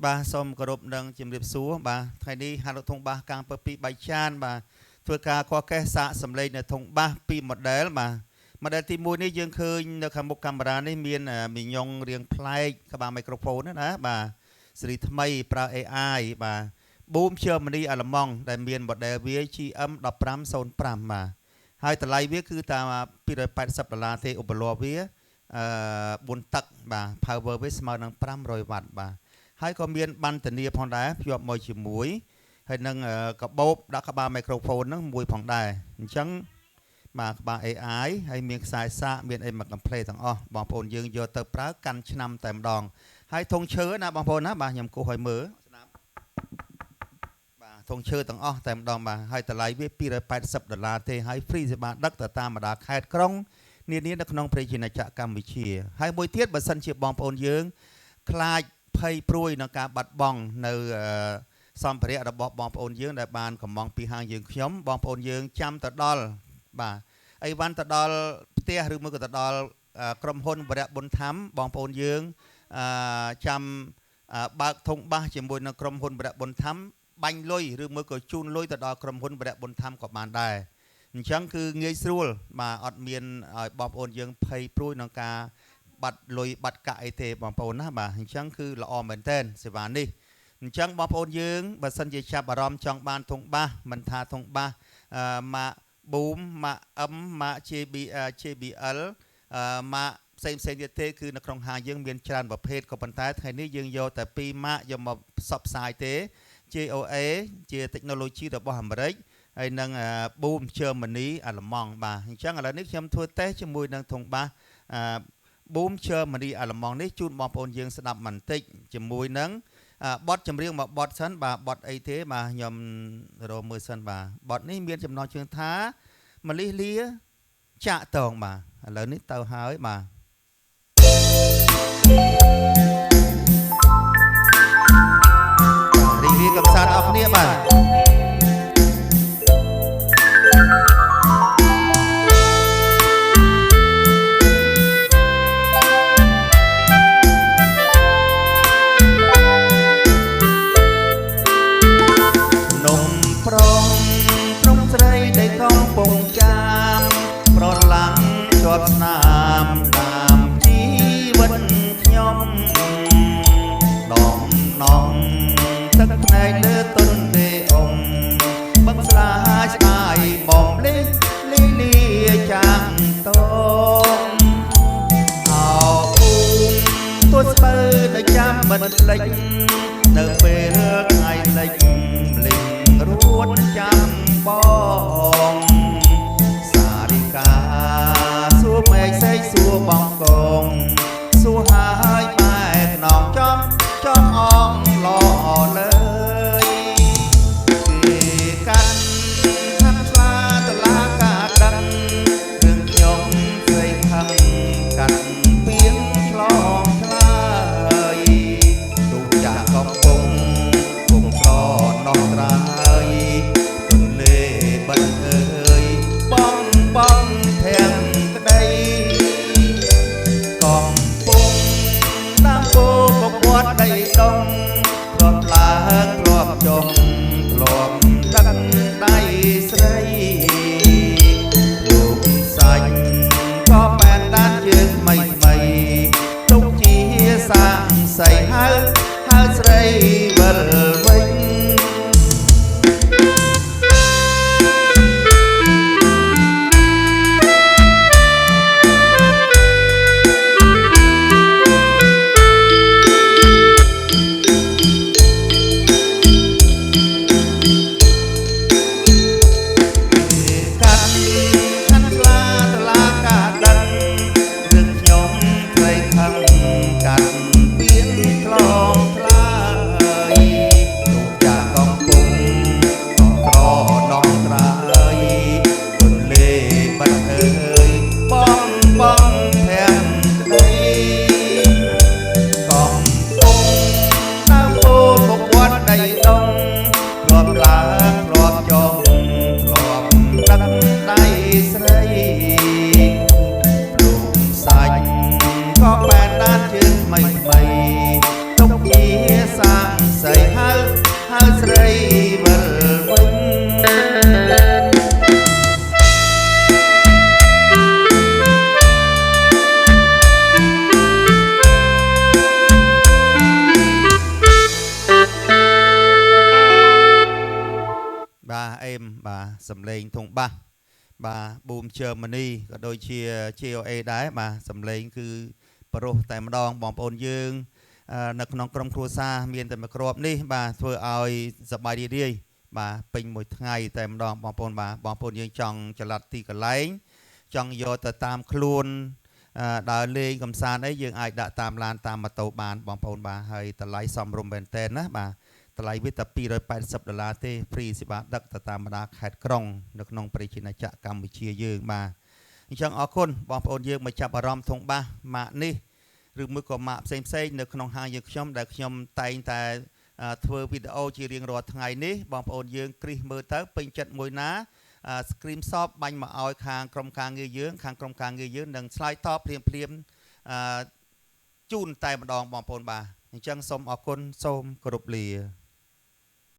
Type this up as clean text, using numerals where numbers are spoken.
បាទសូមគោរពនិងជម្រាបសួរបាទថ្ងៃនេះហាងលក់ធុងបាសកាំងពពីបៃចានបាទធ្វើការកកេះសាកសម្លេងនៅធុងបាសពី model បាទ model ទី1នេះយើងឃើញនៅខាងមុខកាមេរ៉ានេះមានមីញ៉ុងរៀងប្លែកក្បាលមីក្រូហ្វូនណាបាទស៊េរីថ្មីប្រើ AI បាទ Boom Germany អាល្លឺម៉ង់ដែលមាន model វា GM 1505បាទហើយតម្លៃវាគឺតាម280ដុល្លារទេឧបលវាអឺ4ទឹកបាទ power វាស្មើនឹង500វ៉ាត់បាទហើយក៏មានបានធានាផងដែរភ្ជាប់មកជាមួយហើយនឹងកាបូបដាក់ក្បាលមីក្រូហ្វូនហ្នឹងមួយផងដែរអញ្ចឹងបាទក្បាល AI ហើយមានខ្សែសាកមានអីមកកំ pl ទាំងអស់បងប្អូនយើងយកទៅប្រើកាន់ឆ្នាំតែម្ដងហើយធុងឈើណាបងប្អូនណាបាទខ្ញុំគោះឲ្យមើលស្ដាប់បាទធុងឈើទាំងអស់តែម្ដងបាទហើយតម្លៃវា280ដុល្លារទេហើយ free សេវាដឹកទៅតាមបណ្ដាខេត្តក្រុងនានានៅក្នុងប្រជាណាចក្រកម្ពុជាហើយមួយទៀតបើសិនជាបងប្អូនយើងខ្លាចភ័យព្រួយនឹងការបាត់បង់នៅសម្ភារៈរបស់បងប្អូនយើងដែលបានកំងពីហាងយើងខ្ញុំបងប្អូនយើងចាំទៅដល់បាទអីវ៉ាន់ទៅដល់ផ្ទះឬមួយក៏ទៅដល់ក្រុមហ៊ុនវរៈប៊ុនថាំបងប្អូនយើងចាំបើកធុងបាសជាមួយនឹងក្រុមហ៊ុនវរៈប៊ុនថាំបាញ់លុយឬមួយក៏ជូនលុយទៅដល់ក្រុមហ៊ុនវរៈប៊ុនថាំក៏បានដែរអញ្ចឹងគឺងាយស្រួលបាទអត់មានឲ្យបងប្អូនយើងភ័យព្រួយក្នុងការបាត់លុយបាត់កាក់អីទេបងប្អូនណាបាទអញ្ចឹងគឺល្អមែនទែនសេវានេះអញ្ចឹងបងប្អូនយើងបើសិនជាចាប់អារម្មណ៍ចង់បានធុងបាសមិនថាធុងបាសម៉ាក Boom ម៉ាក M ម៉ាក JB JBL ម៉ាកផ្សេងផ្សេងទៀតទេគឺនៅក្នុងហាងយើងមានច្រើនប្រភេទក៏ប៉ុន្តែថ្ងៃនេះយើងយកតែពីរម៉ាកយកមកផ្សព្វផ្សាយទេ JOA ជា technology របស់អាមេរិកហើយនឹង Boom Germany អាល្លឺម៉ង់បាទអញ្ចឹងឥឡូវនេះខ្ញុំធ្វើតេស្តជាមួយនឹងធុងបាស Boom Germany អាល្លឺម៉ង់នេះជូនបងប្អូនយើងស្ដាប់បន្តិចជាមួយនឹងបទចម្រៀងមួយបទសិនបាទបទអីទេបាទខ្ញុំរកមើលសិនបាទបទនេះមានចំណងជើងថាមលិះលាចាក់តងបាទឥឡូវនេះទៅហើយបាទរីករាយកំសាន្តអស់គ្នាបាទនំប្រុងប្រុងស្រីដែលកំពុងចាំប្រឡាំងជាប់ស្នាមតាមជីវិតខ្ញុំដំណងទឹកភ្នែកលើទុនទេអ៊ំបឹងស្លាស្ដាយបំលេលីលាចាំងតងអោភូមិទួស្ពើនៅចាំមិនភ្លេចនៅពេលថ្ងៃលិចលិចរួនចាំបងសារិកាសួរមេឃសេកសួរបងកងសួរហើយម៉ែខ្នងចំចំអងល្អលើយគេកាត់ហាត់ស្លាតឡាការដឹងរឿងខ្ញុំស្រីខឹងកាត់ពីងឆ្លងឆ្លើយទូចាស់កំពុងពុងស្រណោះត្រើយទន្លេបិទអើយបងបងធាំងក្តីកំពុងតាមគោកគាត់ដីដងធ្លាប់ឡើងធ្លាប់ចុងធ្លាប់ដឹកដៃស្រីលោកសាច់ក៏បែនដានជើងថ្មីថ្មីទុកជាសាងសីហៅហៅស្រីវិលវិញ កាត់ខាត់ស្លាតឡាការដឹងរឿងខ្ញុំត្រីខឹងកាត់ពីងឆ្លងឆ្លើយ បាទសំឡេងធុងបាសបាទ Boom Germany ក៏ដូចជា JOA ដែរបាទសំឡេងគឺប្រុសតែម្ដងបងប្អូនយើងនៅក្នុងក្រុមគ្រួសារមានតែមួយគ្រាប់នេះបាទធ្វើឲ្យសប្បាយរីករាយបាទពេញមួយថ្ងៃតែម្ដងបងប្អូនបាទបងប្អូនយើងចង់ចល័តទីកន្លែងចង់យកទៅតាមខ្លួនដើរលេងកំសាន្តអីយើងអាចដាក់តាមឡានតាមម៉ូតូបានបងប្អូនបាទហើយតម្លៃសមរម្យមែនតើណាបាទតម្លៃវាតែ280ដុល្លារទេ free សេវាដឹកទៅតាមបណ្ដាខេត្តក្រុងនៅក្នុងប្រជាណាចក្រកម្ពុជាយើងបាទអញ្ចឹងអរគុណបងប្អូនយើងមកចាប់អារម្មណ៍ធុងបាសម៉ាកនេះឬមួយក៏ម៉ាកផ្សេងផ្សេងនៅក្នុងហាងយើងខ្ញុំដែលខ្ញុំតែងតែធ្វើវីដេអូជារៀងរាល់ថ្ងៃនេះបងប្អូនយើងគ្រិះមើលទៅពេញចិត្តមួយណា screenshot បាញ់មកឲ្យខាងក្រុមការងារយើងខាងក្រុមការងារយើងនឹងឆ្លើយតបភ្លាមភ្លាមជូនតែម្ដងបងប្អូនបាទអញ្ចឹងសូមអរគុណសូមគោរពលា។